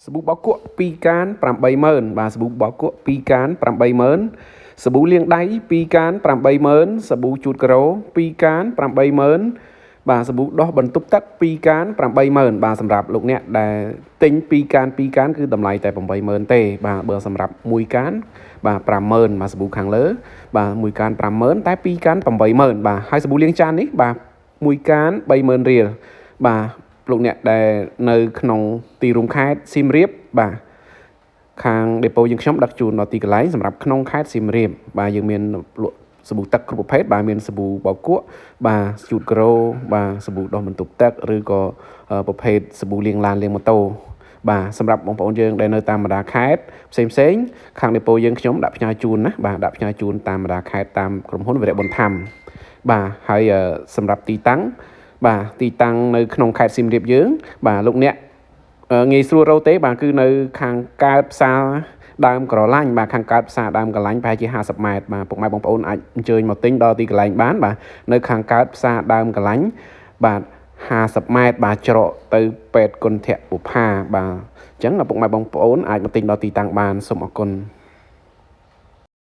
សាប៊ូបោកគក់2កាន80000បាទសាប៊ូបោកគក់2កាន80000សាប៊ូលាងដៃ2កាន80000សាប៊ូជូតការ៉ូ2កាន80000បាទសាប៊ូដោះបន្ទប់ទឹក2កាន80000បាទសម្រាប់លោកអ្នកដែលទិញ2កាន2កានគឺតម្លៃតែ80000ទេបាទបើសម្រាប់1កានបាទ50000បាទសាប៊ូខាងលើបាទ1កាន50000តែ2កាន80000បាទហើយសាប៊ូលាងចាននេះបាទ1កាន30000រៀលបាទលោកអ្នកដែលនៅក្នុងទីរួមខេត្តសៀមរាបបាទខាងដេប៉ូយើងខ្ញុំដឹកជូនដល់ទីកន្លែងសម្រាប់ក្នុងខេត្តសៀមរាបបាទយើងមានលក់សាប៊ូទឹកគ្រប់ប្រភេទបាទមានសាប៊ូបោកគក់បាទជូតការ៉ូបាទសាប៊ូដោះបន្ទប់ទឹកឬក៏ប្រភេទសាប៊ូលាងឡានលាងម៉ូតូបាទសម្រាប់បងប្អូនយើងដែលនៅតាមបណ្ដាខេត្តផ្សេងផ្សេងខាងដេប៉ូយើងខ្ញុំដាក់ផ្ញើជូនណាបាទដាក់ផ្ញើជូនតាមបណ្ដាខេត្តតាមក្រុមហ៊ុនវីរៈប៊ុនថាំបាទហើយសម្រាប់ទីតាំងបាទទីតាំងនៅក្នុងខេត្តសៀមរាបយើងបាទលោកអ្នកងាយស្រួលរកទេបាទគឺនៅខាងកើតផ្សារដើមក្រឡាញ់បាទខាងកើតផ្សារដើមក្រឡាញ់ប្រហែលជា50ម៉ែត្របាទពុកម៉ែបងប្អូនអាចអញ្ជើញមកទិញដល់ទីកន្លែងបានបាទនៅខាងកើតផ្សារដើមក្រឡាញ់បាទ50ម៉ែត្របាទច្រកទៅពេទ្យគុណធបុប្ផាបាទអញ្ចឹងពុកម៉ែបងប្អូនអាចមកទិញដល់ទីតាំងបានសូមអរគុណ។